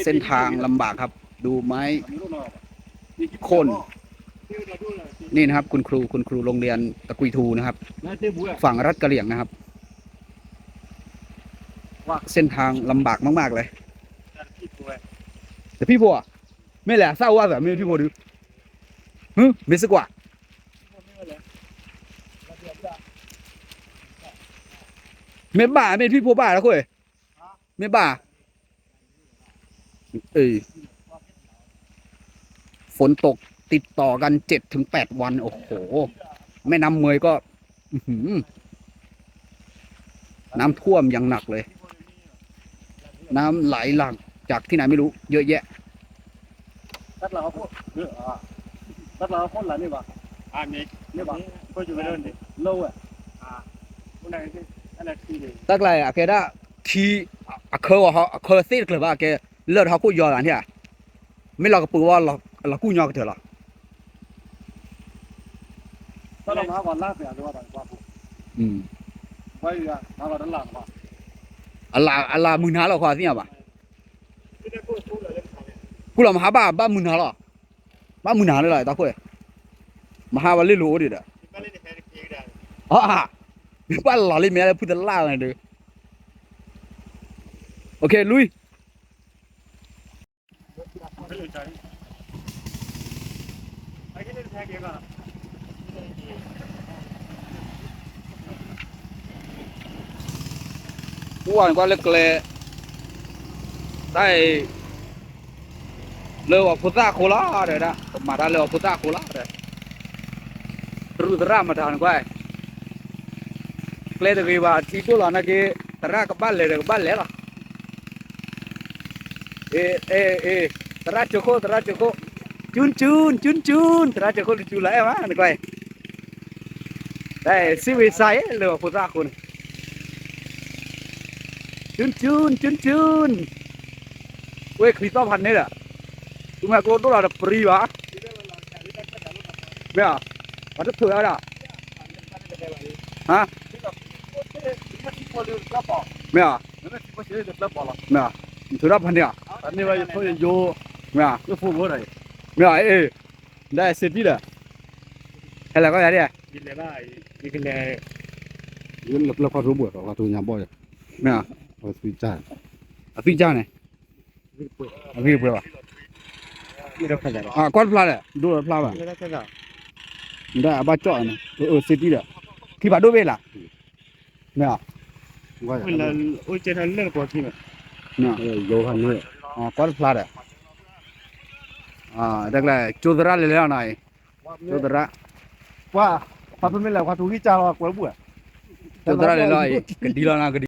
เส้นทางลำบากครับ ดูไม้โค่น นี่นะครับ คุณครู คุณครูโรงเรียนตะกุยทูนะครับ ฝั่งรัฐกะเหรี่ยงนะครับ เส้นทางลำบากมากๆเลย แต่พี่ผัว မ့ၢ်လဲၣ် အသၣ်အိၣ်အသး မ့ၢ်ထံၣ်ဖိဒုး ဟၢ မ့ၢ်စ့ၢ်ကီး မ့ၢ်ဘၣ် မ့ၢ်ထံၣ်ဖိဘၣ်တခိၣ် မ့ၢ်ဘၣ် เอ้ย ฝนตกติดต่อกันเจ็ดถึงแปดวัน โอ้โห แม่น้ำเมยก็ อื้อหือ น้ำท่วมอย่างหนักเลย น้ำไหลหลากจากที่ไหนไม่รู้ เยอะแยะ တၢ်လၢဟီၣ်ခိၣ် တၢ်လၢဟီၣ်ခိၣ်လၢန့ၣ်ဘၣ် န့ၣ်ဘၣ် ခိၣ်ယူၤဝဲဒၣ်န့ၣ် လၢဝဲ တၢ်ကျါအံၤ အကဲဒၣ် ထံ အခၢအီၤ အခၢသ့ၣ်တကျၢၤဘၣ် အကဲ လၢာ်ဒီးဟီၣ်ခိၣ်ယီၤလၢန့ၣ်ဧါ မ့ၢ်လီၤကပၢၤဝဲ လီၤကူၣ်ညီကတၢၢ်လီၤ အလၢ် အလၢ်မုၢ်နၤလီၤ ခီသ့ၣ်ညါဘၣ် ကူၣ်လီၤမဟါဘၣ် ဘၣ်မုၢ်နၤလီၤ ဘၣ်မုၢ်နၤလၢလီၤ တၢ်ခိၣ် မဟါဝဲလ့ၣ်လိၤအိၣ်ဒံးဒီး အ ဘၣ်လီၤလံမ့ၢ်လၢဖုတလၢ်လၢဒုး โอเค ลุย ပူၤဝဲန့ၣ်ကွၢ်လၢကျဲ တၢ်အံၤ လၢအီၤဖိသၣ်အဃိလီၤ တဲဝဲဒၣ် ကမၤတၢ်လၢအီၤဖိသၣ်အဃိလီၤ တဲ သရူးသရၣ်မတၤန့ၣ်ကွၢ် ကျဲတဂ့ၤဘၣ် ထံဒိၣ်လီၤနာ်က့ သရၣ်ကဘၣ်လဲၤဒီးကဘၣ်လဲၤလီၤ အ့ အ့ အ့ သရၣ်ကၠိခိၣ် သရၣ်ကၠိခိၣ် ကၠူၣ်ကၠူၣ် ကၠူၣ်ကၠူၣ် သရၣ်ကၠိခိၣ်တကၠူၣ်လီၤအဲၣ်မး နကွၢ် တၢ်စံးဝံၤစါအံၤ လၢအီၤဖိသၣ်အဃိန့ၣ် ကၠူၣ်ကၠူၣ် ကၠူၣ်ကၠူၣ် ဝဲချံသီၣ်ဖးန့ၣ်ဒီး သုမ့ၢ်ကျိဒိၣ်လီၤတပျံၤဘၣ် မ့ၢ်ဧါ ပှၤတဖုးဝဲဒၣ် ဟါ မ့ၢ်ဧါ မ့ၢ်ဧါ နထုးထီၣ်ဖးန့ၣ်ဧါ မ့ၢ်ဧါ မ့ၢ်ဧါ အ့ၣ် ဒၣ်စ့တံၢ်ဒီး ဟဲလၢကီၢ်ယၤဒ် ယလဲၤဘၣ် ယကလဲၤ ယလဲၤလၢပျၢၤခီၣ်ထူဘှဲၣ် ခီၣ်ထူညါဘီၣ်ယၤ မ့ၢ်ဧါ အသွံၣ်ကၢ်န့ၣ် အဂ့ၢ်ပှဲၤဘၣ် ကွၢ်တဖျါဒီး ဒိၣ်တဖျါဘၣ် ဒၣ်အဘၣ်ကၠီၣ်န့ၣ် အၢ စ့တံၢ်ဒီး ခံဖးဒိၣ်ဘ့ၣ်လၢ မ့ၢ် ကွၢ်တဖျါဒီး တၢ်ကျဲ ကၠိသရၣ်လဲၤလဲၤလီၤနီၤ ကၠိသရၣ် ကွၢ် ဖးဖဲမ့ၢ်လဲၤ ကွၢ်ထူဂံၢ်စၢ်လီၤ ကွဲးဘူး ကၠိသရၣ်လဲၤလီၤအံၤ ကဒံလီၤနီၤ ကဒံ